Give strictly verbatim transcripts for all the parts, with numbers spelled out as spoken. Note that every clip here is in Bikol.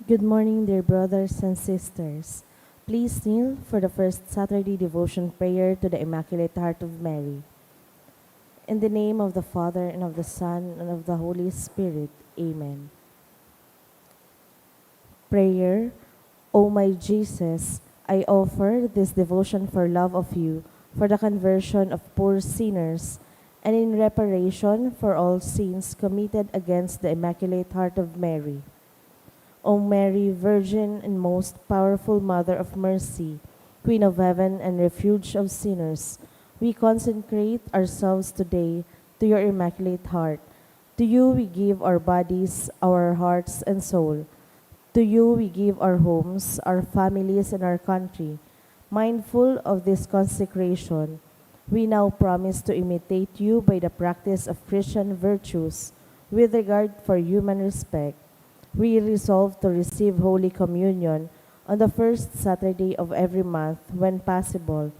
Good morning, dear brothers and sisters. Please kneel for the first Saturday devotion prayer to the Immaculate Heart of Mary. In the name of the Father, and of the Son, and of the Holy Spirit. Amen. Prayer. O my Jesus, I offer this devotion for love of you, for the conversion of poor sinners, and in reparation for all sins committed against the Immaculate Heart of Mary. O Mary, Virgin and most powerful Mother of Mercy, Queen of Heaven and Refuge of sinners, we consecrate ourselves today to your Immaculate Heart. To you we give our bodies, our hearts, and soul. To you we give our homes, our families, and our country. Mindful of this consecration, we now promise to imitate you by the practice of Christian virtues with regard for human respect. We resolve to receive Holy Communion on the first Saturday of every month when possible,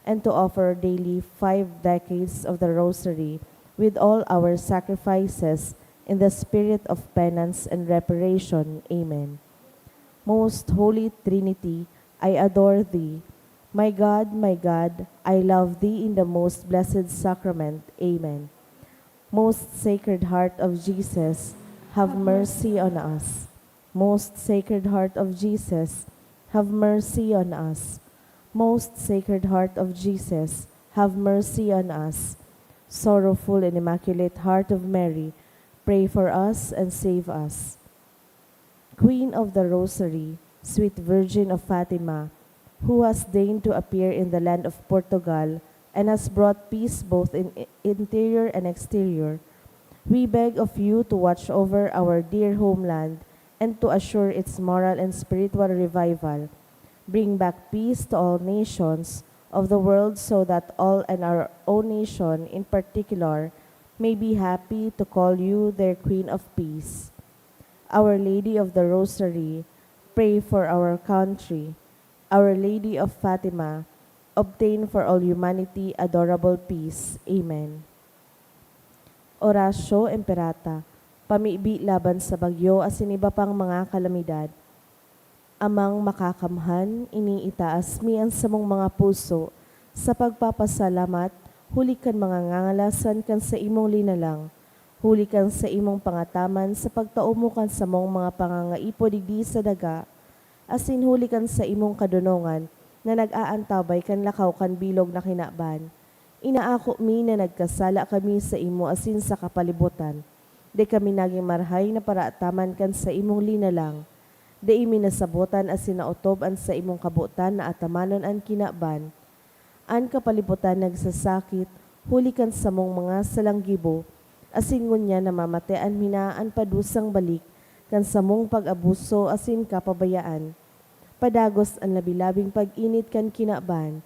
and to offer daily five decades of the Rosary with all our sacrifices in the spirit of penance and reparation. Amen. Most Holy Trinity, I adore thee. My God, my God, I love thee in the most blessed sacrament. Amen. Most Sacred Heart of Jesus, have mercy on us. Most Sacred Heart of Jesus, have mercy on us. Most Sacred Heart of Jesus, have mercy on us. Sorrowful and Immaculate Heart of Mary, pray for us and save us. Queen of the Rosary, Sweet Virgin of Fatima, who has deigned to appear in the land of Portugal and has brought peace both in i-, interior and exterior, we beg of you to watch over our dear homeland and to assure its moral and spiritual revival. Bring back peace to all nations of the world, so that all, and our own nation in particular, may be happy to call you their Queen of Peace. Our Lady of the Rosary, pray for our country. Our Lady of Fatima, obtain for all humanity adorable peace. Amen. Oratio Imperata, pamibi laban sa bagyo asin iba pang mga kalamidad. Amang Makakamhan, iniitaas mi an samong mga puso sa pagpapasalamat huli kan mga ngangalasan kan saimong linalang, huli kan saimong pangataman sa pagtao mo kan samong mga pangangaipo digdi sa daga, asin huli kan saimong kadonongan na nag-aantabay kan lakaw kan bilog na kinaban. Inaako mi na nagkasala kami saimo asin sa kapalibotan. Dai kami nagin marahay na paraataman kan saimong linalang. Dai mi nasabotan asin naotob an saimong kabotan na atamanon an kinaban. An kapalibotan nagsasakit huli kan samong mga salanggibo, asin ngunyan namamatean mi na an padusang balik kan samong pag-abuso asin kapabayaan. Padagos an labi-labing pag-init kan kinaban,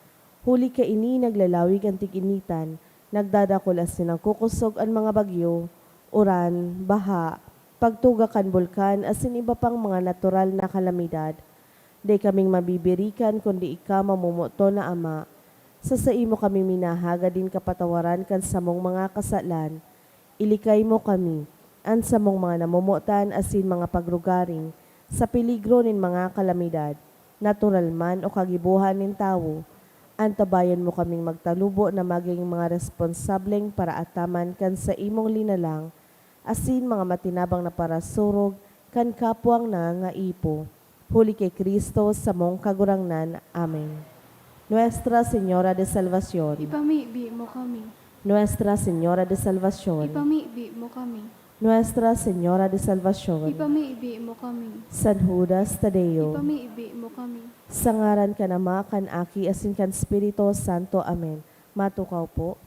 huli kaini naglalawig an tig-initan, nagdadakul asin nagkukosog an mga bagyo, uran, baha, pagtuga kan bulkan asin iba pang mga natural na kalamidad. Dai kaming mabibirikan kundi ika, mamomoton na Ama. Sa saimo kami minahagad nin kapatawaran kan samong mga kasalan. Ilikay mo kami, an samong mga namomotan asin mga pagrugaring, sa peligro nin mga kalamidad, natural man o kagibohan nin tawo. Antabayan mo kaming magtalubo na magin mga responsableng paraataman kan saimong linalang, asin mga matinabang na parasurog kan kapwang nangangaipo. Huli ki Cristo, samong Kagurangnan. Amen. Nuestra Señora de Salvacion. Ipamibi mo kami. Nuestra Señora de Salvacion. Ipamibi mo kami. Nuestra Señora de Salvacion. Ipamibi mo kami. San Judas Tadeo. Ipamibi mo kami. Sa ngaran kan Ama, kan Aki, asin kan Espiritu Santo. Amen. Matukaw po.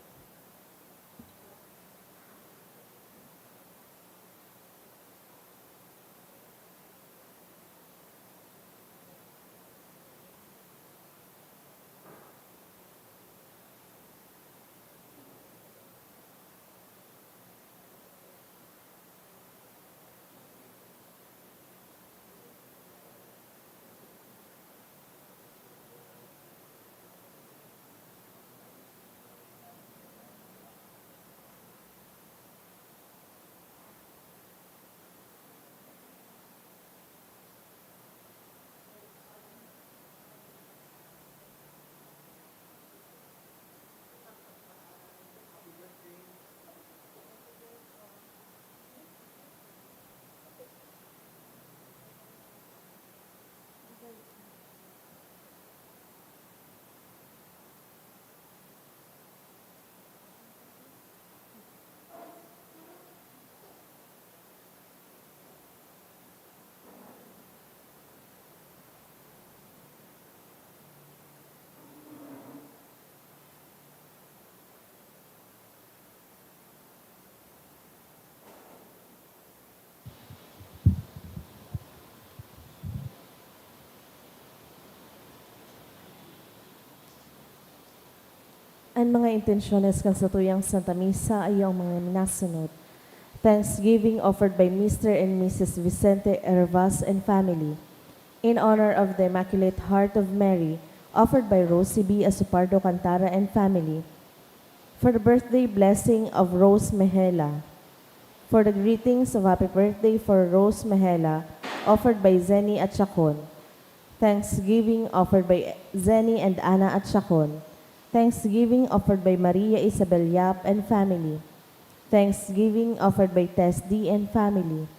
An mga intensyones kan satuyang Santa Misa iyo ang mga minasunod. Thanksgiving offered by Mister and Missus Vicente Hervas and family. In honor of the Immaculate Heart of Mary, offered by Rosie B Asupardo Cantara and family. For the birthday blessing of Rose Mejela. For the greetings of happy birthday for Rose Mejela, offered by Zenny Achacon. Thanksgiving offered by Zenny and Ana Achacon. Thanksgiving offered by Maria Isabel Yap and family. Thanksgiving offered by Tess D and family.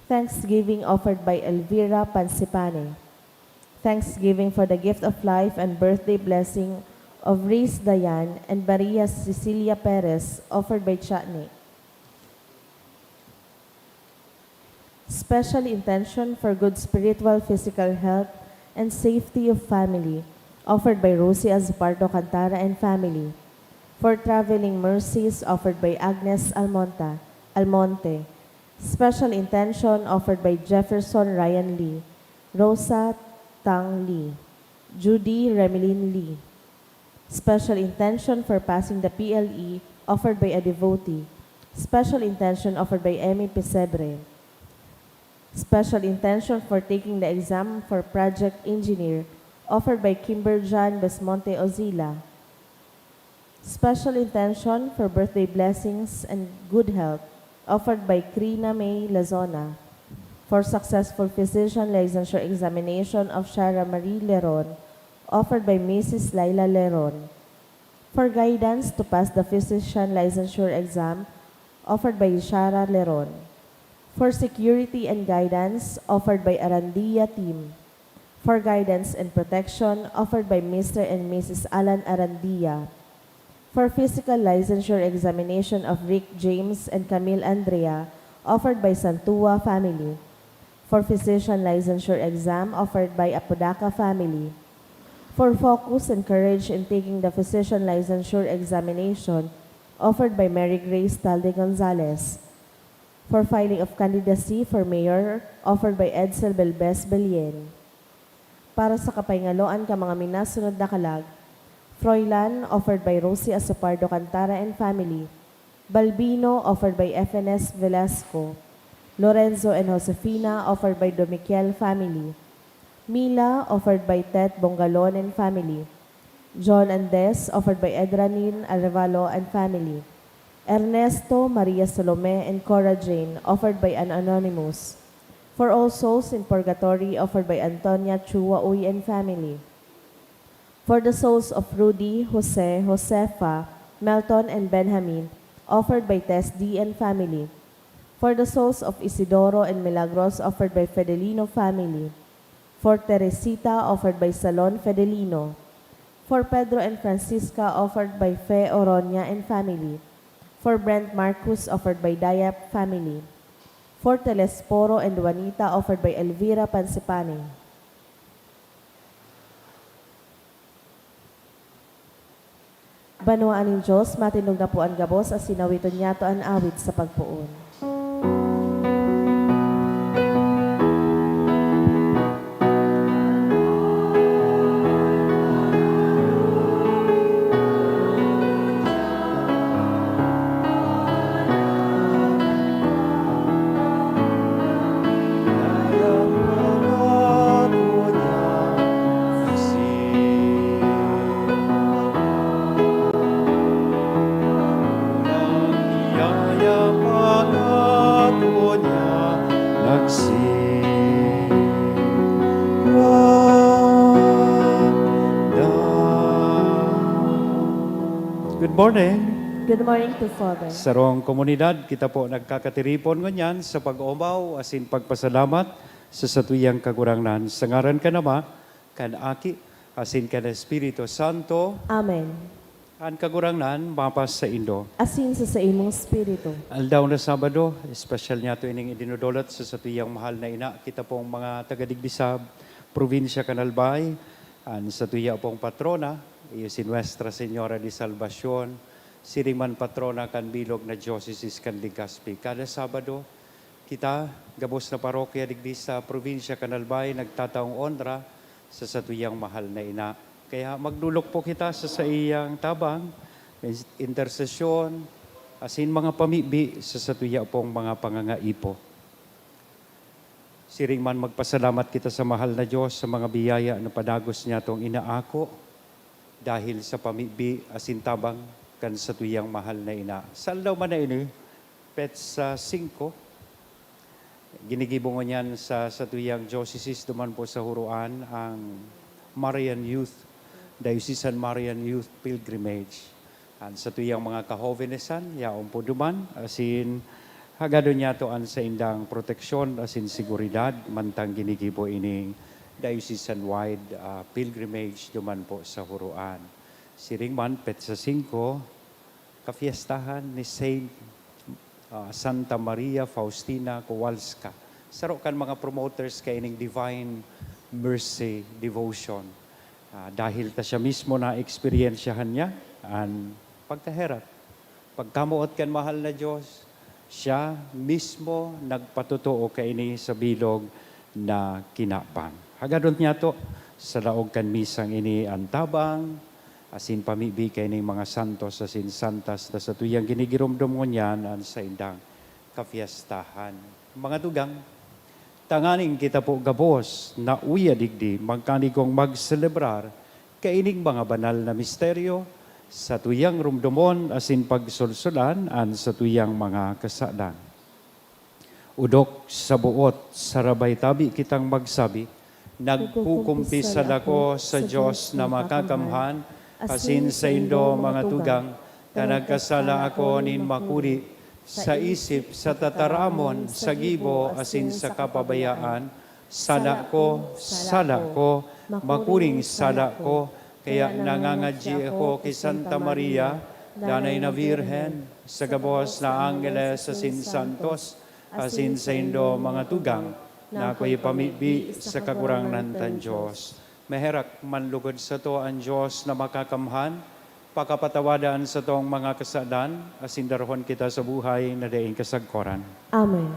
Thanksgiving offered by Elvira Pansipane. Thanksgiving for the gift of life and birthday blessing of Reese Dayan and Maria Cecilia Perez, offered by Chani. Special intention for good spiritual, physical health, and safety of family, offered by Rosie Azupardo Cantara and family. For traveling mercies, offered by Agnes Almonta, Almonte. Special intention offered by Jefferson Ryan Lee, Rosa Tang Lee, Judy Remilin Lee. Special intention for passing the P L E, offered by a devotee. Special intention offered by Emmy Pesebre. Special intention for taking the exam for project engineer, offered by Kimber John Besmonte Ozila. Special intention for birthday blessings and good health, offered by Krina May Lazona. For successful physician licensure examination of Shara Marie Leron, offered by Missus Laila Leron. For guidance to pass the physician licensure exam, offered by Shara Leron. For security and guidance, offered by Arandia team. For guidance and protection, offered by Mister and Missus Alan Arandia. For physical licensure examination of Rick James and Camille Andrea, offered by Santua family. For physician licensure exam, offered by Apodaca family. For focus and courage in taking the physician licensure examination, offered by Mary Grace Talde Gonzalez. For filing of candidacy for mayor, offered by Edsel Belbes Belien. Para sa kapahingaloan kan mga minasunod na kalag, Froilan, offered by Rosie Asopardo Cantara and family. Balbino, offered by F N S Velasco. Lorenzo and Josefina, offered by Domiquel family. Mila, offered by Tet Bongalon and family. John Andes, offered by Edranin Arevalo and family. Ernesto, Maria Salome, and Cora Jane, offered by an anonymous. For all souls in purgatory, offered by Antonia Chua Uy and family. For the souls of Rudy, Jose, Josefa, Melton, and Benjamin, offered by Tess D and family. For the souls of Isidoro and Milagros, offered by Fedelino family. For Teresita, offered by Salon Fedelino. For Pedro and Francisca, offered by Fe Oronia and family. For Brent Marcus, offered by Dayap family. For Telesforo and Juanita, offered by Elvira Pansipani. Banwaan nin Dios, matindog na po an gabos, asin awiton niyato an awit sa pagpoon. Good morning. Good morning to Father. Sarong komunidad, kita po nagkakatiripon ngunyan sa pag-omaw asin pagpasalamat sa satuyang Kagurangnan. Sa ngaran kan Ama, kan Aki, asin kan Espiritu Santo. Amen. An Kagurangnan mapasaindo. Asin sa saimong espiritu. Aldaw na Sabado, espesyal niyato ining idinodolot sa satuyang mahal na ina. Kita pong mga taga-digdi sa probinsya kan Albay, an satuya pong patrona, iyo si Nuestra Señora de Salvacion, siring man patrona kan bilog na diocese kan Legazpi. Kada Sabado, kita, gabos na parokya digdi sa probinsya kan Albay, nagtataong onra sa satuyang mahal na ina. Kaya magdulok po kita sa saiyang tabang, intersesyon, asin mga pamibi sa satuya pong mga pangangaipo. Siring man, magpasalamat kita sa mahal na Dios sa mga biyaya na padagos niya tong inaako dahil sa pamibi asin tabang kan satuyang mahal na ina. Sa aldaw man na ini, petsa singko, ginigibo ngunyan sa satuyang diocese duman po sa Huroan ang Marian Youth, Diocesan Marian Youth Pilgrimage. An satuyang mga kahobenesan, yaon po duman, asin hagadon niyato an saindang proteksyon asin seguridad, mantang ginigibo ining diocesan-wide, ah, pilgrimage duman po sa Huroan. Siring man, petsa singko, kafiestahan ni Saint, ah, Santa Maria Faustina Kowalska. Saro kan mga promoters kaining Divine Mercy Devotion. Ah, dahil ta siya mismo naeksperyensyahan niya an pagkaherak. Pagkamoot kan mahal na Dios, siya mismo nagpatotoo kaini sa bilog na kinaban. Hagadon niyato, sa laog kan misang ini, an tabang asin pamibi kaining mga santos asin santas na satuyang ginigiromdom ngunyan an saindang kafiestahan. Mga tugang, tanganing kita po gabos na uya digdi, magkanigong magselebrar kaining mga banal na misteryo, satuyang romdomon asin pagsolsolan an satuyang mga kasadan. Odok sa boot, sarabay tabi kitang magsabi, "Nagkukumpisal ako sa Dios na makakamhan, asin saindo, mga tugang, ta nagkasala ako nin makuri, sa isip, sa tataramon, sa gibo, asin sa kapabayaan. Sala ko, sala ko, makuring sala ko." Kaya nangangadyi ako ki Santa Maria, Danay na Birhen, sa gabos na anggeles asin santos, asin saindo, mga tugang, na akoy pamibi sa Kagurangnan tan Dios. Maherak, manlugod sato an Dios na makakamhan, pakapatawada an satong mga kasadan, asin darahon kita sa buhay na daing kasagkoran. Amen.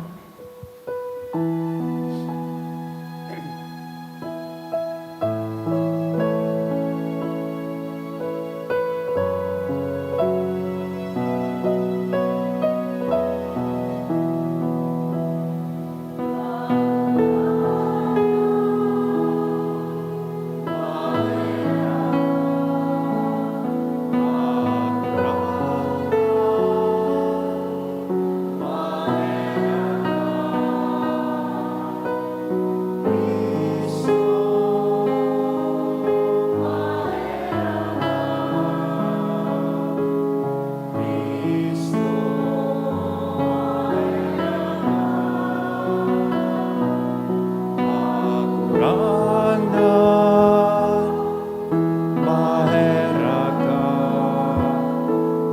Kagurangnan, maherak ka.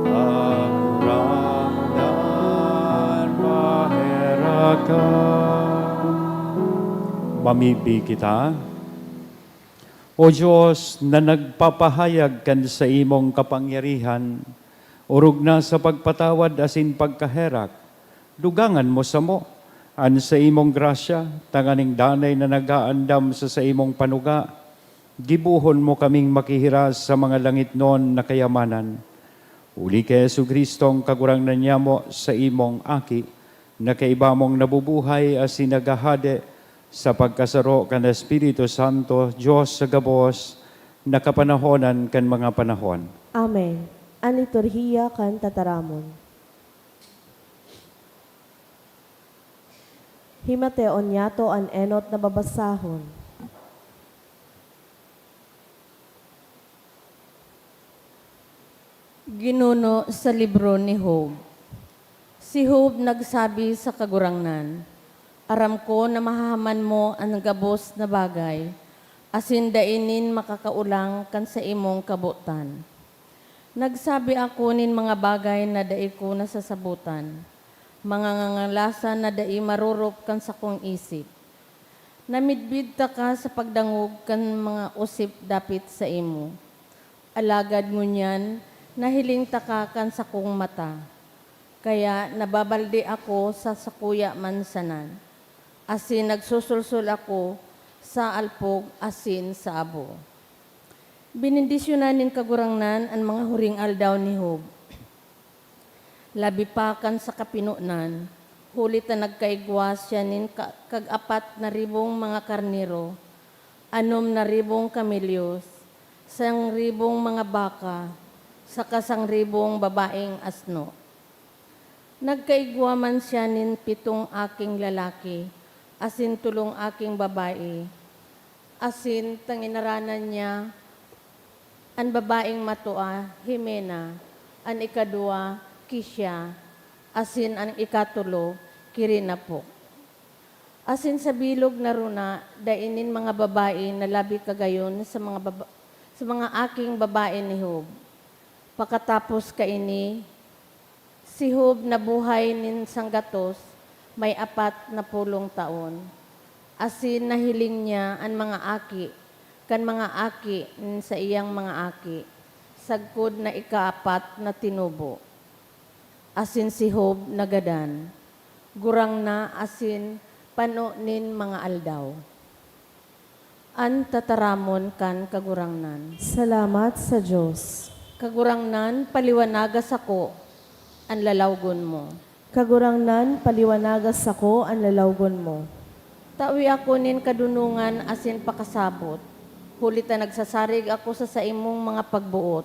Kagurangnan, maherak ka. Mamibi kita. O Dios, na nagpapahayag kan saimong kapangyarihan, orog na sa pagpatawad asin pagkaherak, dugangan mo samo an saimong grasya, tanganing danay na nag-aandam sa saimong panuga, gibohon mo kaming makihiras sa mga langitnon na kayamanan. Huli ki Jesu-Cristong Kagurangnan nyamo, saimong Aki, na kaiba mong nabubuhay asin naghahade sa pagkasaro kan Espiritu Santo, Dios sa gabos na kapanahonan kan mga panahon. Amen. An liturhiya kan tataramon. Himateon niyato an enot na babasahon. Ginuno sa libro ni Job. Si Job nagsabi sa Kagurangnan, "Aram ko na mahahaman mo an gabos na bagay, asin dai nin makakaolang kan saimong kabotan. Nagsabi ako nin mga bagay na dai ko nasasabotan, mga ngangalasan na dai marorop kan sakong isip. Namidbid taka sa pagdangog kan mga osip dapit saimo. Alagad ngunyan, nahiling taka kan sakong mata. Kaya nababalde ako sa sakuya man sana, asin nagsusulsol ako sa alpog asin sa abo." Benendisyonan nin Kagurangnan an mga huring aldaw ni Job, labi pa kan sa kapinonan, huli ta nagkaigwa siya nin ka-, kag-apat na ribong mga karnero, anom na ribong kamelyos, sangribong mga baka, saka sangribong babaeng asno. Nagkaigwa man siya nin pitong aking lalaki asin tolong aking babayi, asin ta nginaranan niya an babaeng matua Jimena, an ikaduwa Kicia, asin an ikatulo Kirinapok. Asin sa bilog na runa, dai nin mga babayi na labi kagayon sa mga baba-, sa mga aking babayi ni Job. Pakatapos kaini, si Job nabuhay nin sanggatos may apat na pulong taon, asin nahiling niya an mga aki kan mga aki nin saiyang mga aki, sagkod na ikaapat na tinubo. Asin si Job nagadan, gurang na asin pano nin mga aldaw. An tataramon kan Kagurangnan. Salamat sa Dios. Kagurangnan, paliwanaga sako an lalawgon mo. Kagurangnan, paliwanaga sako an lalawgon mo. Tawi ako nin kadonongan asin pakasabot, huli ta nagsasarig ako sa saimong mga pagboot.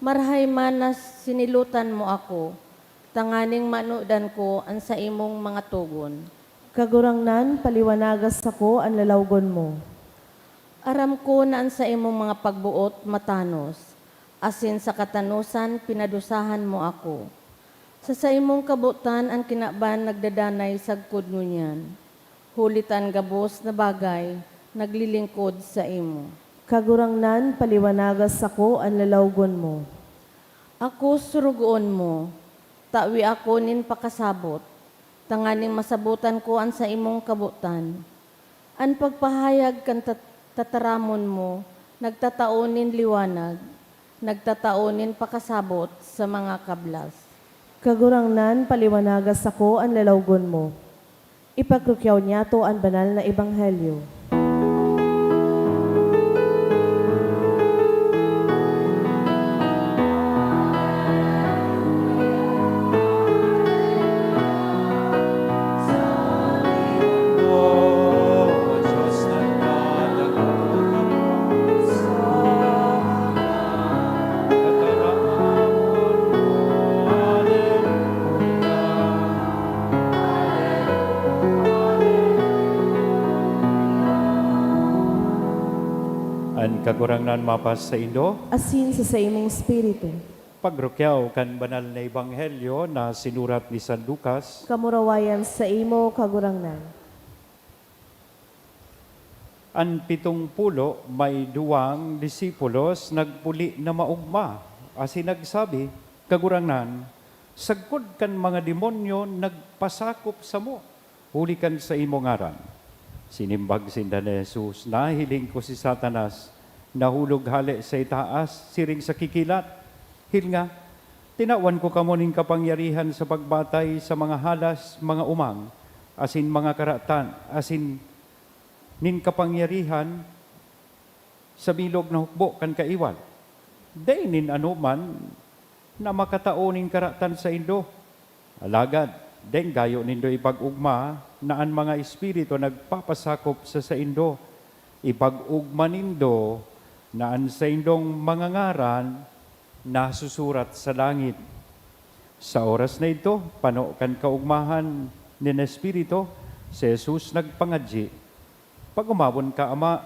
Marahay man na sinilotan mo ako, tanganing manodan ko an saimong mga togon. Kagurangnan, paliwanaga sako an lalawgon mo. Aram ko na an saimong mga pagboot matanos, asin sa katanosan pinadusahan mo ako. Sa saimong kabotan an kinaban nagdadanay sagkod ngunyan, huli ta an gabos na bagay naglilingkod saimo. Kagurangnan, paliwanaga sako an lalawgon mo. Ako surugoon mo, tawi ako nin pakasabot, tanganing masabotan ko an saimong kabotan. An pagpahayag kan tat-, tataramon mo nagtatao nin liwanag, nagtatao nin pakasabot sa mga kablas. Kagurangnan, paliwanaga sako an lalawgon mo. Ipagrukyaw niyato an banal na ebanghelyo. An Kagurangnan mapasaindo. Asin sa saimong espiritu. Pagrukyaw kan banal na ebanghelyo na sinurat ni San Lucas. Kamurawayan saimo, Kagurangnan. An pitong pulo may duwang disipulos nagpuli na maogma asin nagsabi, "Kagurangnan, sagkod kan mga demonyo nagpasakop samo huli kan saimo ngaran." Sinimbag sinda ni Jesus, "Nahiling ko si Satanas nahulog hale sa itaas, siring sa kikilat. Hilinga, tinawan ko kamo nin kapangyarihan sa pagbatay sa mga halas, mga umang, asin mga karatan, asin nin kapangyarihan sa bilog na hukbo kan kaiwal. Dai nin anoman na makatao nin karatan saindo. Alagad, dai gayo nindo ipag-ogma na an mga espiritu nagpapasakop sa saindo. Ipag-ogma nindo na an saindong mga ngaran nasusurat sa langit." Sa oras na idto, pano kan kaogmahan nin Espiritu, si Jesus nagpangadyi, "Pag-omawon ka, Ama,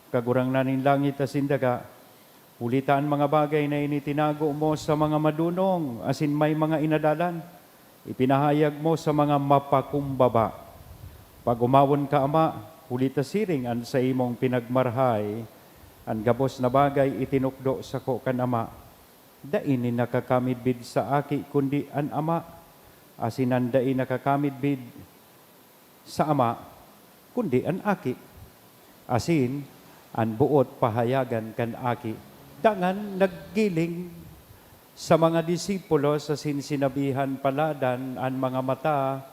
Kagurangnan nin langit asin daga, huli ta an mga bagay na ini tinago mo sa mga madonong asin may mga inadalan, ipinahayag mo sa mga mapakumbaba. Pag-omawon ka, Ama, huli ta siring an saimong pinagmarahay, an gabos na bagay itinukdo sako kan Ama. Dai nin nakakamidbid sa Aki kundi an Ama, asin an dai nakakamidbid sa Ama, kundi an Aki, asin an boot pahayagan kan Aki." Dangan naggiling sa mga disipulos asin sinabihan paladan an mga mata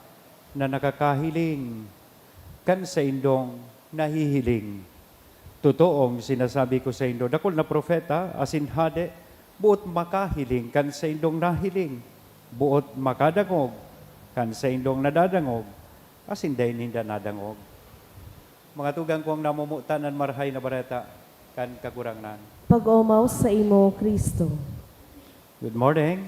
na nakakahiling kan saindong nahihiling. Totoong sinasabi ko saindo, dakul na propeta asin hade boot makahiling kan saindong nahiling, boot makadangog kan saindong nadadangog, asin dai ninda nadangog. Mga tugang kong namomotan an Marahay na Bareta kan Kagurangnan. Pag-omaw saimo, Cristo. Good morning.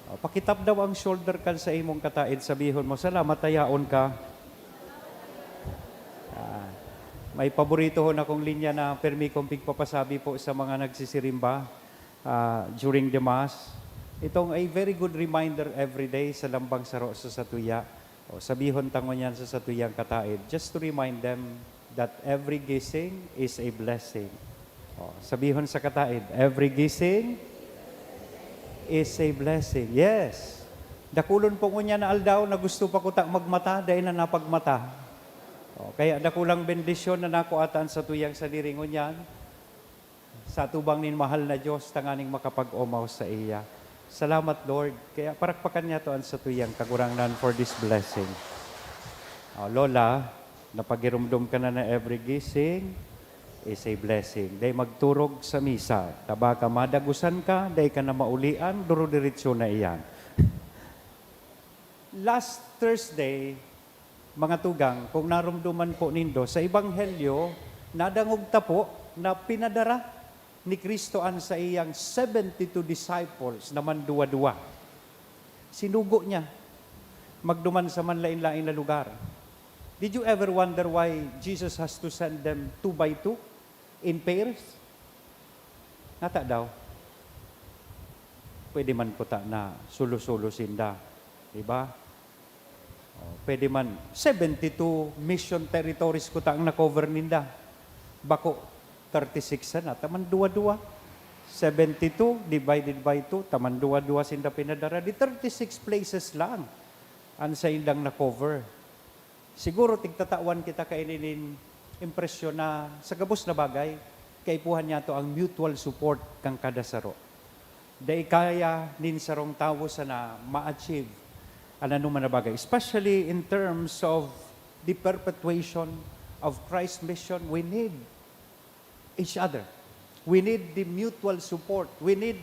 O, pakitap daw ang shoulder kan sa imong kataed, sabihon mo, "Salamat, tayaon ka." Ah, may paboritohon akong linya na permi kong pigpapasabi po sa mga nagsisirimba, ah, during the Mass. Itong a very good reminder every day sa lambang saro sa satuya. O, sabihon ta ngunyan sa satuyang kataed, just to remind them that every gising is a blessing. O, sabihon sa kataed, "Every gising is a blessing." Yes. Dakulon po ngunyan na aldaw na gusto pa kuta magmata, dai na napagmata. O, kaya dakulang bendisyon na nakuatan sa tuyang sadiri ngunyan. Sa atubang nin mahal na Dios tanganing makapag-omaw saiya. Salamat, Lord. Kaya parakpakan niyato an satuyang Kagurangnan for this blessing. O, Lola, napagiromdom ka na na every gising is a blessing. Dai magturog sa misa. Ta baka madagusan ka, dai ka na maulian, duro-diretso na iyan. Last Thursday, mga tugang, kung naromdoman po nindo, sa Ebanghelyo, nadangog ta po na pinadara ni Cristo an saiyang seventy-two disciples na manduwa-duwa. Sinugo niya magduman sa manlain-lain na lugar. Did you ever wonder why Jesus has to send them two by two in pairs? Ngata daw, pwede man kuta na solo-solo sinda, di ba? O, pwede man, seventy-two mission territories kuta ang na-cover ninda. Bako, thirty-six sana, ta manduwa-duwa. Seventy-two divided by two, ta manduwa-duwa sinda pinadara. Di thirty-six places lang an saindang na-cover. Siguro tigtatawan kita kaini nin impresyon na sa gabos na bagay, kaipuhan niyato ang mutual support kan kada saro. Dai kaya nin sarong tawo sana ma-achieve an anoman na bagay, especially in terms of the perpetuation of Christ's mission. We need each other. We need the mutual support. We need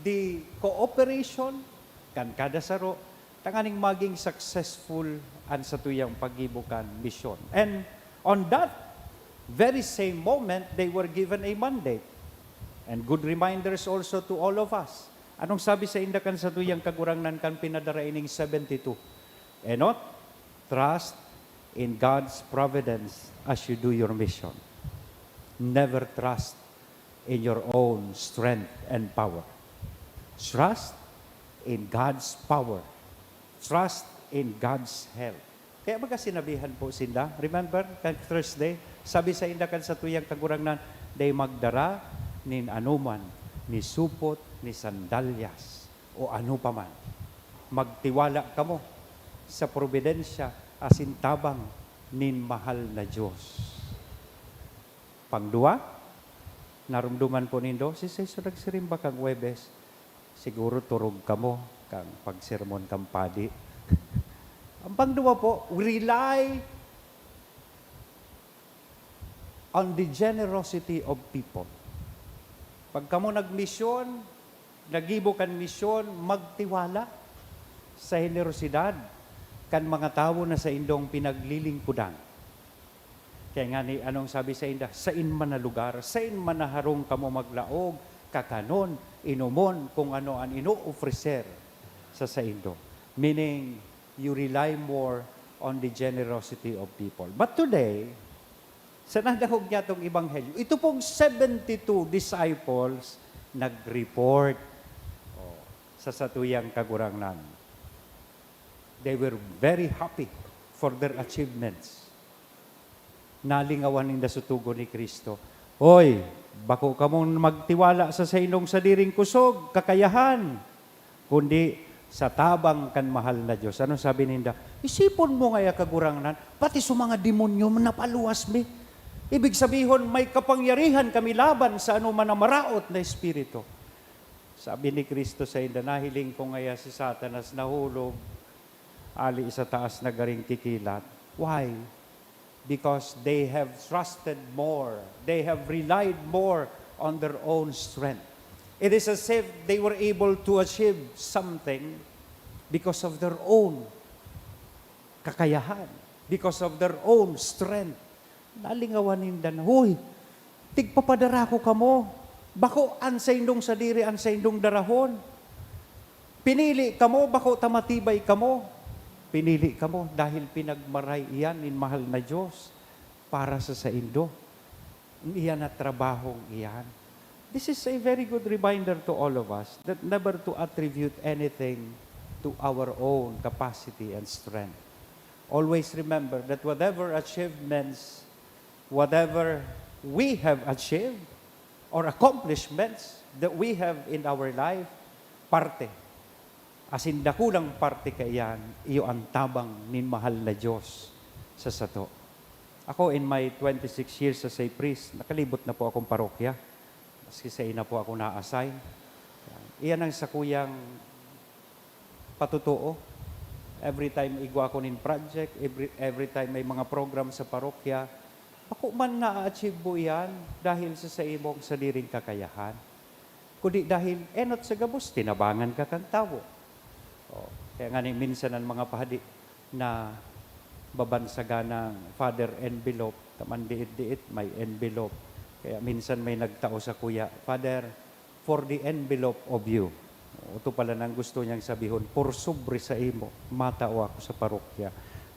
the cooperation kan kada saro tanganing maging successful an satuyang paggibo kan misyon. And on that very same moment, they were given a mandate. And good reminders also to all of us. Anong sabi sainda kan satuyang Kagurangnan kan pinadara ining seventy-two? Enot, trust in God's providence as you do your mission. Never trust in your own strength and power. Trust in God's power. Trust in God's help. Kaya baga sinabihan po sinda, remember, kan Thursday, sabi sainda kan satuyang Kagurangnan, "Dai magdara nin anoman, ni supot, ni sandalyas, o ano pa man. Magtiwala kamo sa probidensya asin tabang nin mahal na Dios." Pangduwa, naromdoman po nindo, si Jesus nagsirimba kan Huwebes, "Siguro turog kamo kan pagsermon kan padi." Ang pangduwa po, rely on the generosity of people. Pag kamo nagmisyon, naggibo kan misyon, magtiwala sa henerosidad kan mga tawo na saindong pinaglilingkodan. Kaya ngani, anong sabi sainda? Sain man na lugar, sain man na harong kamo maglaog, kakanon, inomon, kung ano an ino-ofrecer sa saindo. Meaning, you rely more on the generosity of people. But today, sa nadangog niyatong ebanghelyo, ito pong seventy-two disciples nag-report, oh, sa satuyang Kagurangnan. They were very happy for their achievements. Nalingawan ninda sa tugon ni Cristo, "Hoy, bako kamong magtiwala sa saindong sadiring kusog, kakayahan, kundi sa tabang kan mahal na Dios." Ano sabi ninda? "Isipon mo ngaya, Kagurangnan, pati sa mga demonyo, napaluwas mi. Ibig sabihon, may kapangyarihan kami laban sa anoman na maraot na espiritu." Sabi ni Cristo sainda, "Nahiling ko ngaya si Satanas nahulog, ali sa taas na garing kikilat." Why? because they have trusted more. They have relied more on their own strength. It is as if they were able to achieve something because of their own kakayahan, because of their own strength. Nalingawan ninda na, "Hoy, tigpapadarako kamo. Bako an saindong sadiri an saindong darahon. Pinili kamo, bako ta matibay kamo. Pinili kamo dahil pinagmaray iyan nin mahal na Dios para sa saindo." Iyan na trabahong iyan. This is a very good reminder to all of us that never to attribute anything to our own capacity and strength. Always remember that whatever achievements, whatever we have achieved or accomplishments that we have in our life, parte, asin dakulang parte kaiyan, iyo an tabang nin mahal na Dios sa sato. Ako, in my twenty-six years as a priest, nakalibot na po akong parokya. Maski sa ina po ako na-assign. Iyan ang sakuyang patotoo. Every time igwa ako nin project, every, every time may mga program sa parokya, bako man na-achieve mo iyan dahil sa, sa imong sadiring kakayahan, kundi dahil enot sa gabos, tinabangan ka kan tawo. Oh, kaya nga ni minsan ang mga padi na babansagan ng Father envelope, taman diit-diit may envelope. Kaya minsan may nagtao sa kuya, "Father, for the envelope of you." Ito pala nang gusto niyang sabihon, "Por sobre sa imo, matao ako sa parokya."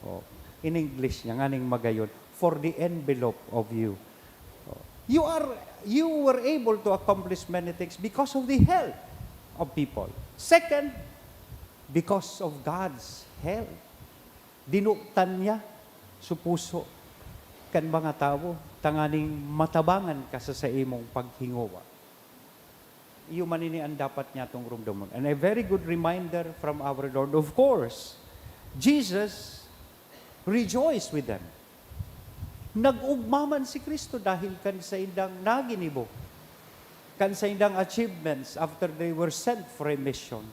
Oh, in English niya, nganing magayon, "For the envelope of you." Oh, you are, you were able to accomplish many things because of the help of people. Second, because of God's help. Dinutan niya su puso kan mga tawo tanganing matabangan ka sa saimong paghingowa. Iyo man ini an dapat niyatong rumdomon. And a very good reminder from our Lord, of course, Jesus rejoiced with them. Nag-ugma man si Cristo dahil kan saindang naginibo, kan saindang achievements after they were sent for a mission.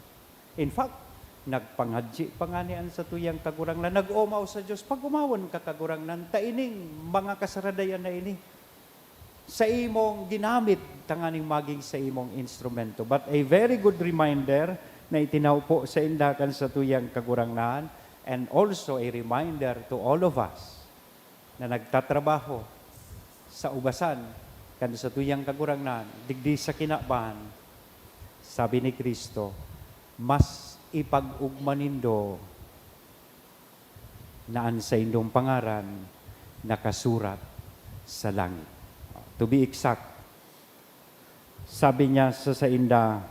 In fact, nagpangadyi pa ngani an satuyang Kagurangnan, nag-omaw sa Dios, "Pag-omawon ka, Kagurangnan, ta ining mga kasaradayan na ini sa imong ginamit tanganing magin sa imong instrumento." But a very good reminder na itinao po sainda kan satuyang Kagurangnan, and also a reminder to all of us na nagtatrabaho sa ubasan kan satuyang Kagurangnan, digdi sa kinaban, sabi ni Cristo, "Mas ipag-ogma nindo na an saindong pangaran nakasurat sa langit." To be exact, sabi niya sa sainda,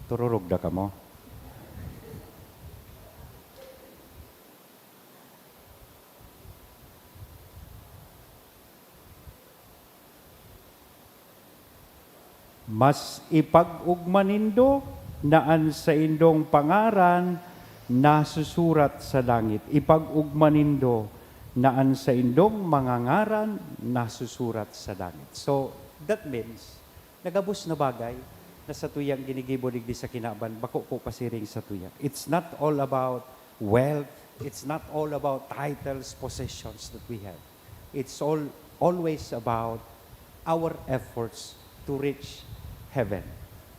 Tururog na kamo. Mas ipag-ogma nindo na an saindong pangaran nasusurat sa langit. Ipag-ogma nindo na an saindong mga ngaran nasusurat sa langit. So, that means, nagabos na bagay na satuyang ginigibo digdi sa kinaban, bako po pasiring satuya. It's not all about wealth. It's not all about titles, possessions that we have. It's all, always about our efforts to reach heaven.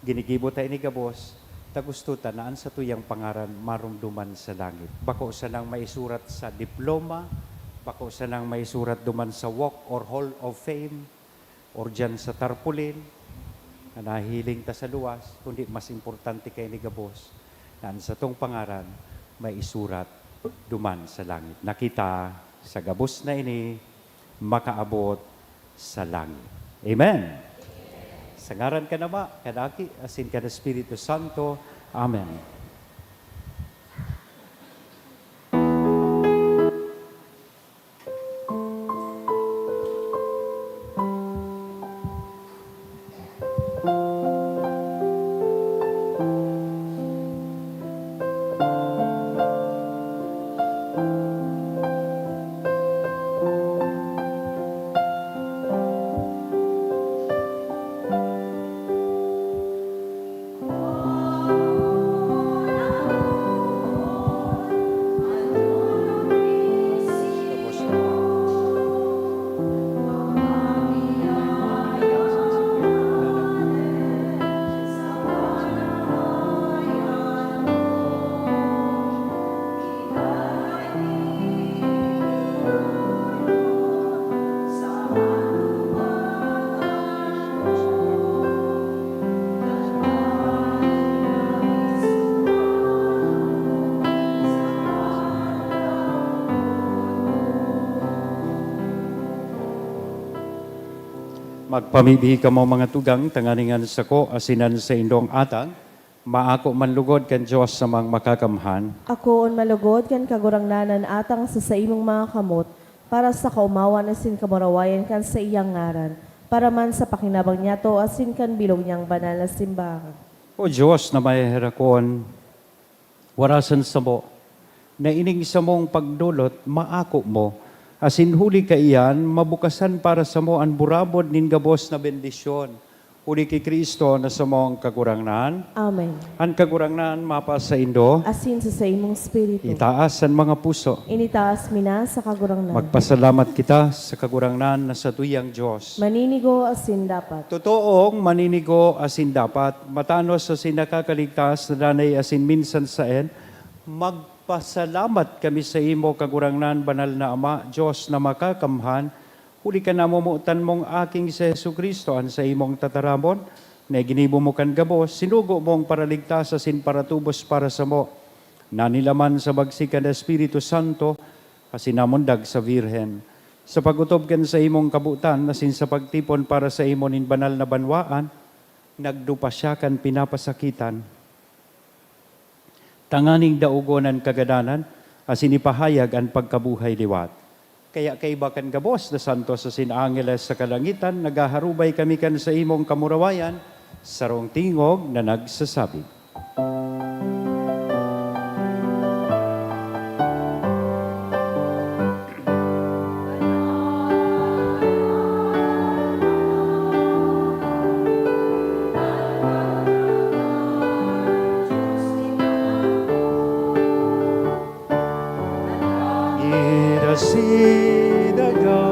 Ginigibo ta ini gabos, ta gusto ta na an satuyang pangaran maromdoman sa langit. Bako sanang maisurat sa diploma, bako sanang maisurat duman sa Walk or Hall of Fame, or diyan sa tarpaulin, na nahihiling ta sa luwas, kundi mas importante kaini gabos, na an satong pangaran maisurat duman sa langit. Na kita sa gabos na ini makaabot sa langit. Amen. Sa ngaran kan Ama, kan Aki, asin kan Espiritu Santo. Amen. Magpamibi kamo, mga tugang, tanganing an sako asin an saindong atang maako man lugod kan Dios na Amang Makakamhan. Akoon man lugod kan Kagurangnan an atang sa saimong mga kamot, para sa kaomawan asin kamurawayan kan saiyang ngaran, para man sa pakinabang niyato asin kan bilog niyang banal na simbahan. O Dios na maheherakon, warasan samo na ining samong pagdolot maako mo, asin huli kaiyan, mabukasan para samo an burabod nin gabos na bendisyon. Huli ki Cristo na samong Kagurangnan. Amen. An Kagurangnan mapasaindo. Asin sa saimong espiritu. Itaas an mga puso. Initaas mi na sa Kagurangnan. Magpasalamat kita sa Kagurangnan na satuyang Dios. Maninigo asin dapat. Totoong maninigo asin dapat, matanos asin nakakaligtas na danay asin minsan saen, magpasalamat kami saimo, Kagurangnan, banal na Ama, Dios na makakamhan, huli kan namomotan mong Aking si Jesu-Cristo, an saimong tataramon, na ginibo mo kan gabos, sinugo mong paraligtas asin paratubos para samo. Nanilaman sa bagsik kan Espiritu Santo, asin namundag sa Birhen. Sa pag-otob kan saimong kabotan asin sa pagtipon para saimo nin banal na banwaan, nagdupa siya kan pinapasakitan, tanganing daogon an kagadanan asin ipahayag an pagkabuhay liwat. Kaya kaiba kan gabos na santos asin angeles sa kalangitan, naghaharubay kami kan saimong kamurawayan, sarong tingog na nagsasabi, Ira si daga.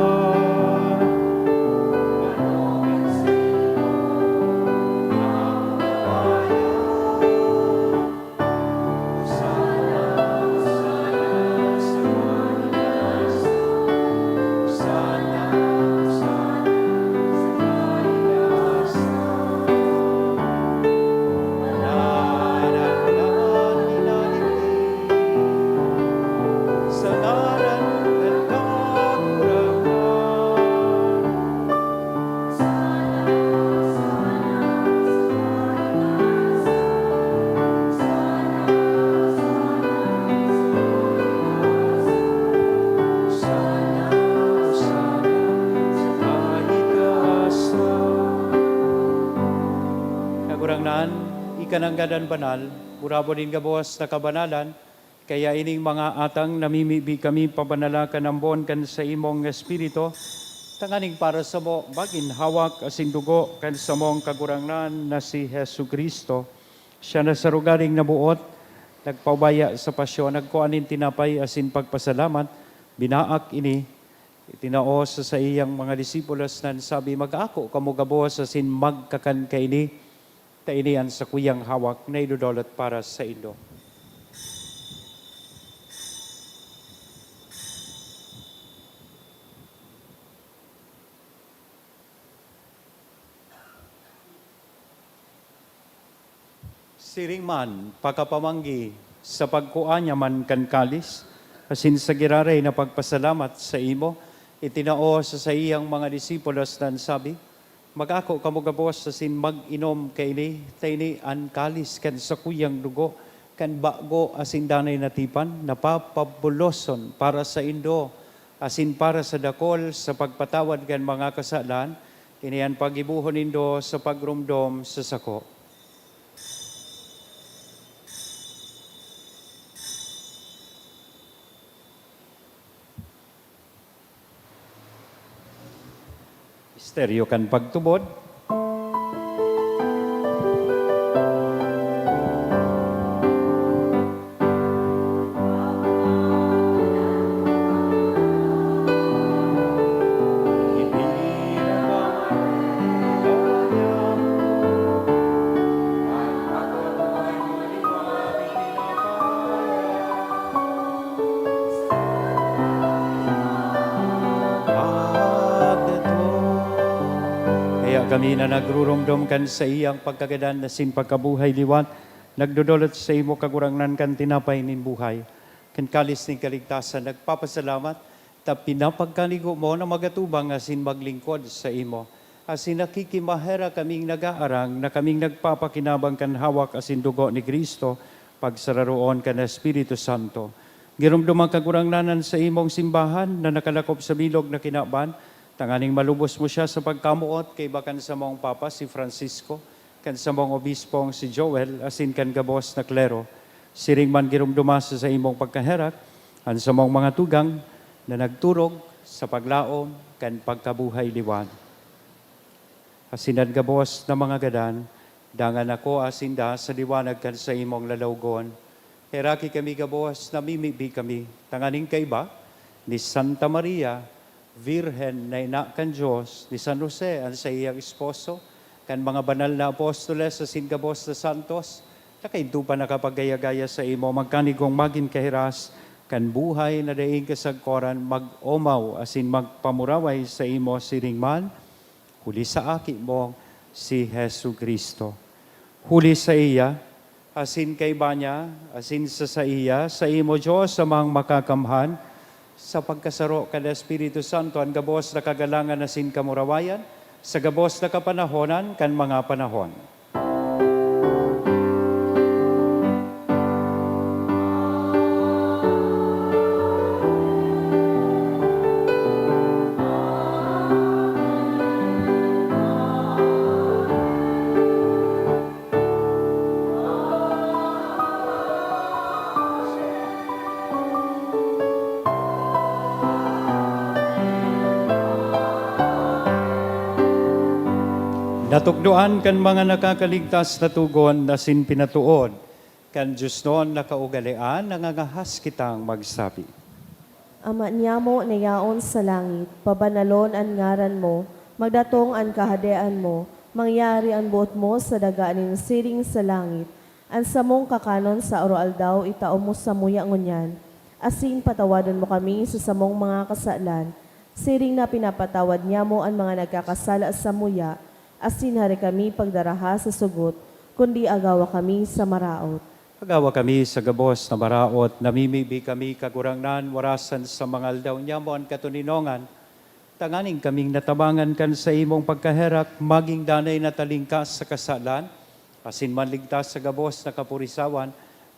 Sa ngaran kan Kagurangnan. Kagurangnan, ika nanggad an banal, burabod nin gabos na kabanalan, kaya ining mga atang namimibi kami pabanala kan ambon kan saimong Espiritu, tanganing para samo magin hawak asin dugo kan samong Kagurangnan na si Jesu-Cristo. Siya na sa rogaring naboot, nagpaubaya sa pasyon, nagkua nin tinapay asin pagpasalamat, binaak ini, itinao sa saiyang mga disipulos na nagsabi, "Mag-ako kamo gabos asin magkakan kaini, ta ini an sakuyang hawak na idodolot para saindo." Siring man, pakapamanggi, sa pagkua niya man kan kalis, asin sa giraray na pagpasalamat saimo, itinao sa saiyang mga disipulos na nagsabi, "Mag-ako kamo gabos asin mag-inom kaini, ta ini an kalis kan sakuyang dugo kan bago asin danay na tipan, na papabuloson para saindo asin para sa dakul sa pagpatawad kan mga kasalan. Ini an paggibohon nindo sa pagromdom sa sako." Misteryo kan pagtubod. Kaya kami na nagruromdom kan saiyang pagkagadan asin pagkabuhay liwat, nagdodolot saimo, Kagurangnan, kan tinapay nin buhay, kan kalis nin kaligtasan, nagpapasalamat, ta pinapagkanigo mo na magatubang asin maglingkod saimo. Asin nakikimaherak kaming nagaarang na kaming nagpapakinabang kan hawak asin dugo ni Cristo, pagsararoon kan Espiritu Santo. Giromdoman, Kagurangnan, an saimong simbahan na nakalakop sa bilog na kinaban, tanganing malubos mo siya sa pagkamoot kaiba kan samong Papa, si Francisco, kan samong Obispong si Joel, asin kan gabos na klero. Siring man giromdoma sa saimong pagkaherak an samong mga tugang na nagturog sa paglaom kan pagkabuhay liwat. Asin an gabos na mga gadan, dangan akoa sinda sa liwanag kan saimong lalawgon. Heraki kami gabos, namimibi kami, tanganing kaiba ni Santa Maria, Birhen na ina kan Dios, ni San Jose, an saiyang esposo, kan mga banal na apostoles asin gabos na santos, na kaidto pa nakapagaya-gaya saimo, magkanigong magin kahiras kan buhay na daing kasagkoran, mag-omaw asin magpamuraway saimo siring man, huli sa Aki mo, si Jesu-Cristo. Huli saiya, asin kaiba niya, asin sa saiya, saimo, Dios Amang Makakamhan, sa pagkasaro kan Espiritu Santo, an gabos na kagalangan asin kamurawayan, sa gabos na kapanahonan kan mga panahon. Natukdoan kan mga nakakaligtas na togon asin pinatood kan diosnon na kaugalean, nangangahas kitang magsabi. Ama niamo na yaon sa langit, pabanalon an ngaran mo, magdatong an kahadean mo, mangyari an boot mo sa daga nin siring sa langit. An samong kakanon sa aroaldaw itao mo samuya ngunyan, asin patawadon mo kami sa samong mga kasalan, siring na pinapatawad niamo an mga nagkakasala samuya, asin hare kami pagdaraha sa sugot, kundi agawa kami sa maraot. Agawa kami sa gabos na maraot, namimibi kami, Kagurangnan, warasan sa mga aldaw niamo an katoninongan, tanganing kaming natabangan kan saimong pagkaherak, maging danay na talingkas sa kasalan, asin manligtas sa gabos na kapurisawan,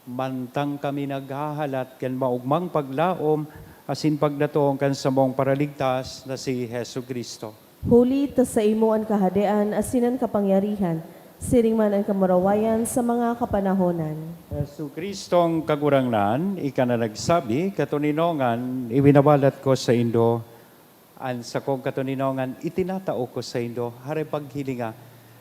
mantang kami naghahalat kan maogmang paglaom asin pagdatong kan samong Paraligtas na si Jesu-Cristo. Huli ta saimo an kahadean asin an kapangyarihan, siring man an kamurawayan sa mga kapanahonan. Jesu-Cristong Kagurangnan, ika na nagsabi, "Katoninongan, iwinawalat ko saindo an sakong katoninongan, itinatao ko saindo." Hare paghilinga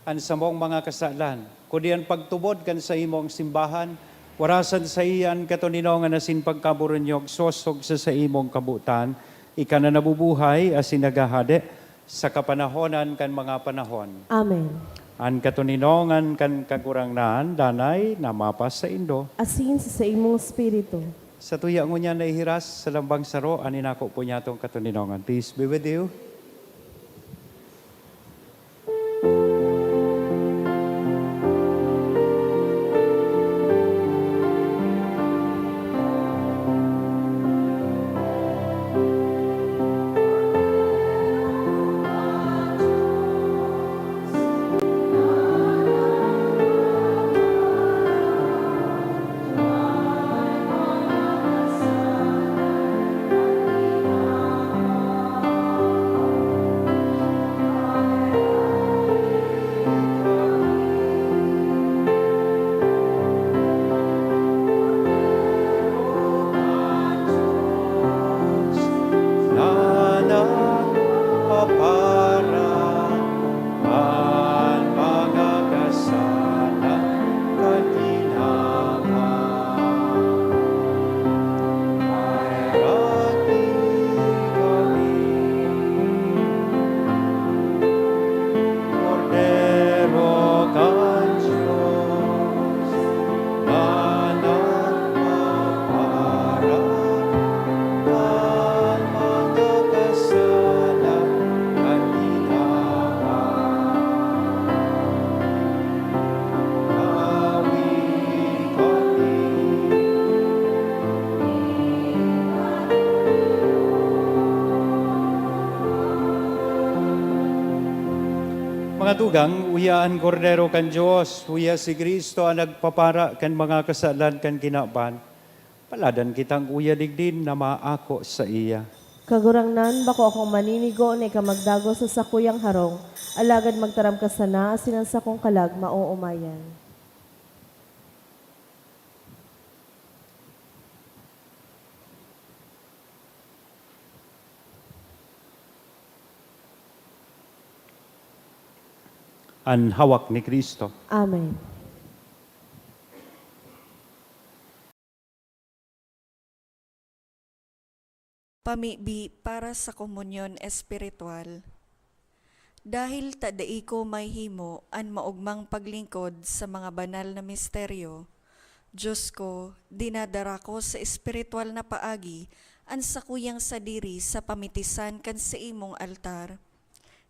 an samong mga kasalan, kundi an pagtubod kan saimong simbahan, warasan saiya an katoninongan asin pagkaburunyog sosog sa saimong kabotan, ika na nabubuhay asin naghahade sa kapanahonan kan mga panahon. Amen. An katoninongan kan Kagurangnan danay na mapasaindo. Asin sa saimong espiritu. Sa tuya ngunyan na ihiras sa lambang saro an inako po niyatong katoninongan. Peace be with you. Tugang, uya an Kordero kan Dios, uya si Cristo an nagpapara kan mga kasalan kan kinaban. Paladan kitang uya digdi na maako saiya. Kagurangnan, bako akong maninigo na ika magdagos sa sakuyang harong, alagad magtaram ka sana asin an sakong kalag maoomayan. An hawak ni Cristo. Amen. Pamibi para sa komunyon espiritual. Dahil ta dai ko mahihimo an maogmang paglingkod sa mga banal na misteryo, Dios ko, dinadara ko sa espiritual na paagi an sakuyang sadiri sa pamitisan kan saimong altar.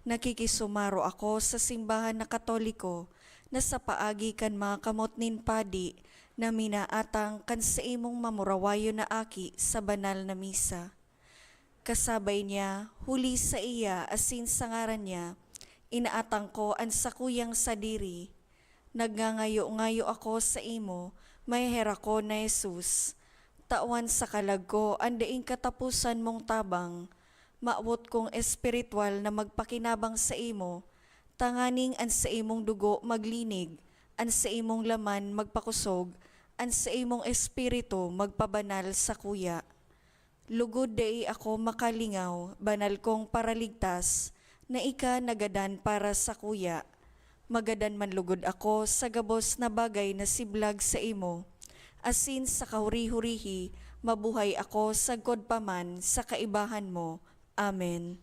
Nakikisumaro ako sa simbahan na Katoliko na sa paagi kan mga kamot nin padi na minaatang kan saimong mamurawayon na aki sa banal na misa. Kasabay niya, huli saiya asin sa ngaran niya, inaatang ko an sakuyang sadiri. Nagngangayo-ngayo ako saimo, maheherakon na Jesus. Tawan sa kalag ko an daing kataposan mong tabang. Mawot kong espiritual na magpakinabang saimo, tanganing an saimong dugo maglinig, an saimong laman magpakosog, an saimong espiritu magpabanal sakuya. Lugod dai ako makalingaw, banal kong Paraligtas, na ika nagadan para sakuya. Magadan man lugod ako sa gabos na bagay na siblag saimo, asin sa kahuri-hurihi mabuhay ako sagkod pa man sa kaibahan mo. Amen.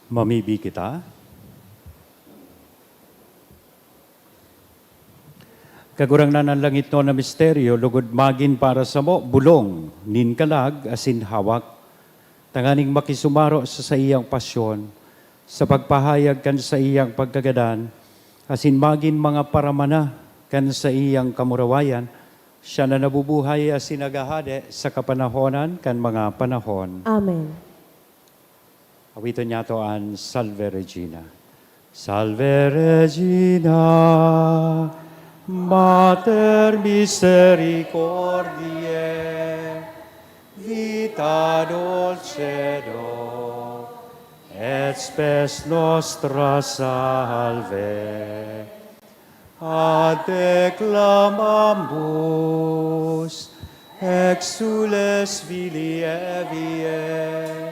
Mamibi kita. Kagurangnan, an langitnon na misteryo logod magin para samo bolong nin kalag asin hawak, tanganing makisumaro sa saiyang pasyon, sa pagpahayag kan saiyang pagkagadan, asin magin mga paramana kan saiyang kamurawayan, siya na nabubuhay asin naghahade sa kapanahonan kan mga panahon. Amen. Awiton niyato an Salve Regina. Salve Regina, Mater Misericordiae, Vita dulcedo, et spes nostra salve. A te clamamus, exsules Filii Eviae,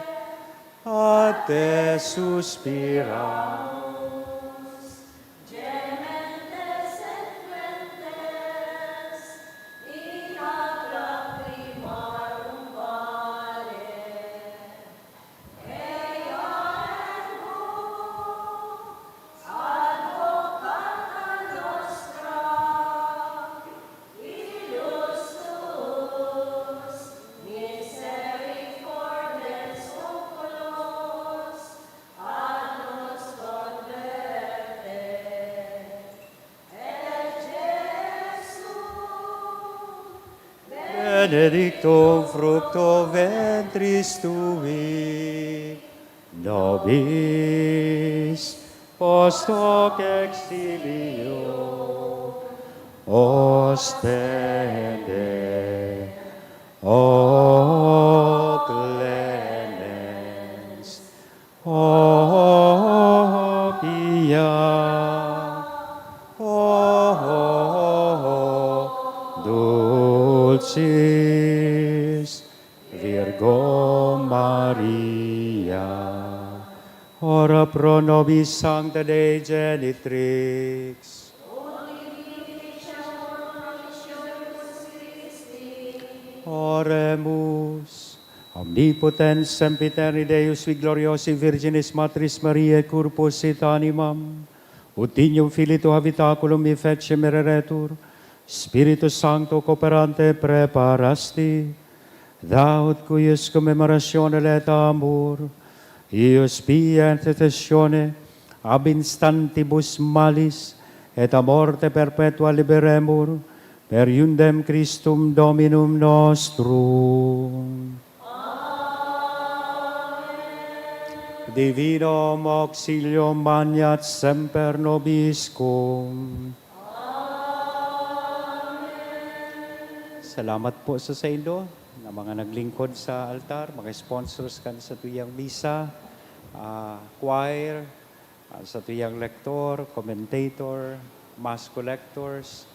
a te suspiramus. Gementes et fuentes, in ad lacrimarum valle. Ea ergo, advocata nostra, illusus misericordes oculos ad nos converte. Et Iesus, benedictum fructum ventris tui, nobis, post hoc exilio ostende, o clemens, o pia, o dulcis Virgo Maria. Ora pro nobis Sancta Dei Genitrix. Oremus. Omnipotens, sempiterni Deus, qui gloriosi Virginis Matris Mariae, corpus et animam, ut Dignum Filii Tua habitaculum effecti mereretur, Spiritus Sancto cooperante preparasti, thou, ut cuius commemoratione laeta amor, ius pia intercessione ab instantibus malis et a morte perpetua liberemur, per eundem Christum Dominum nostrum. Divinum auxilium maneat semper nobiscum. Salamat po sa saindo na mga naglingkod sa altar, mga sponsors kan satuyang misa, ah, choir, ah, satuyang lektor, commentator, mass collectors,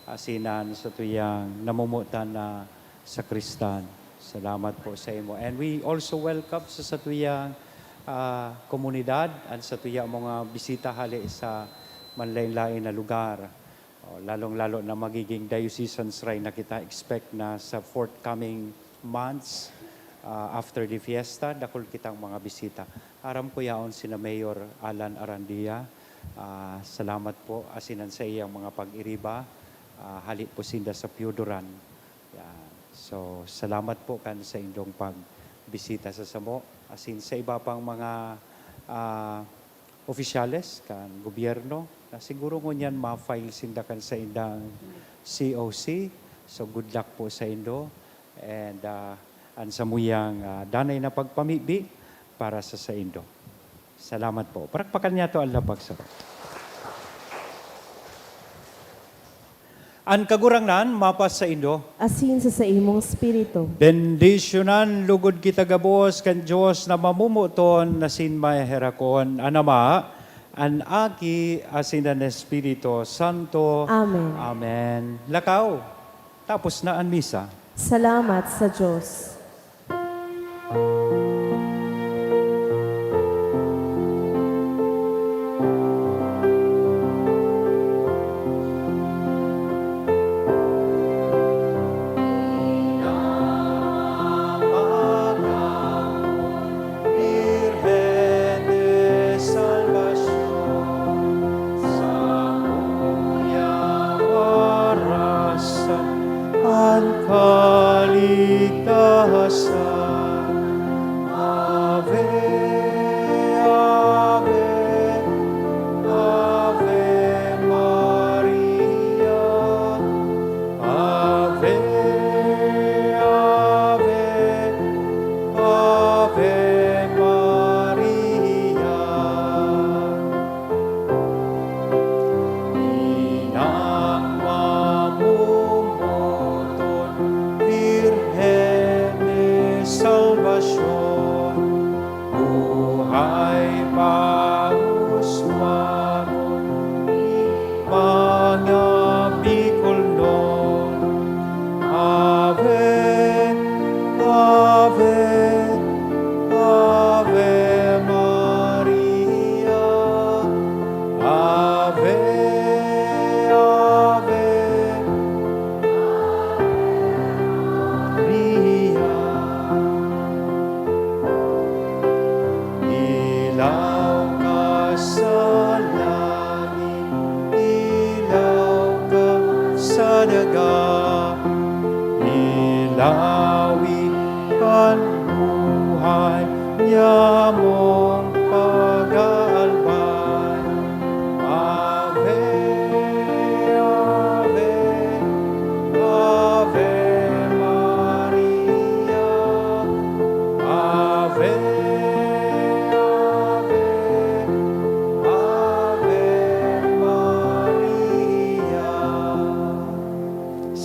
asin an satuyang namumutan na sakristan. Salamat po sa imo. And we also welcome sa satuyang, ah, komunidad, an satuyang mga bisita hale sa manlain-lain na lugar. O, lalong-lalo na magiging diocesan shrine na kita, expect na sa forthcoming months, ah, after the fiesta, dakul kitang mga bisita. Aram ko yaon sina Mayor Alan Arandia. Ah, salamat po, asin an saiyang mga pag-iriba, ah, hale po sinda sa Pioduran. Yan. So, salamat po kan saindong pagbisita sa samo, asin sa iba pang mga, ah, opisyales kan gobyerno, na siguro ngunyan ma-file sinda kan saindang C O C. So, good luck po saindo. And, ah, an samuyang, ah, danay na pagpamibi para sa saindo. Salamat po. Palakpakan niyato an labag sa An Kagurangnan mapasaindo. Asin sa saimong espiritu. Bendisyonan lugod kita gabos kan Dios na mamomoton asin maheherakon, an Ama, an Aki, asin an Espiritu Santo. Amen. Amen. Lakaw, tapos na an misa. Salamat sa Dios. Virgen de Salvacion, samuya warasan an kaligtasan.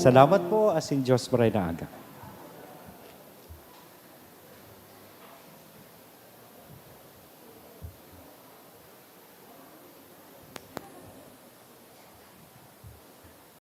Salamat po, asin Diyos maray na aga.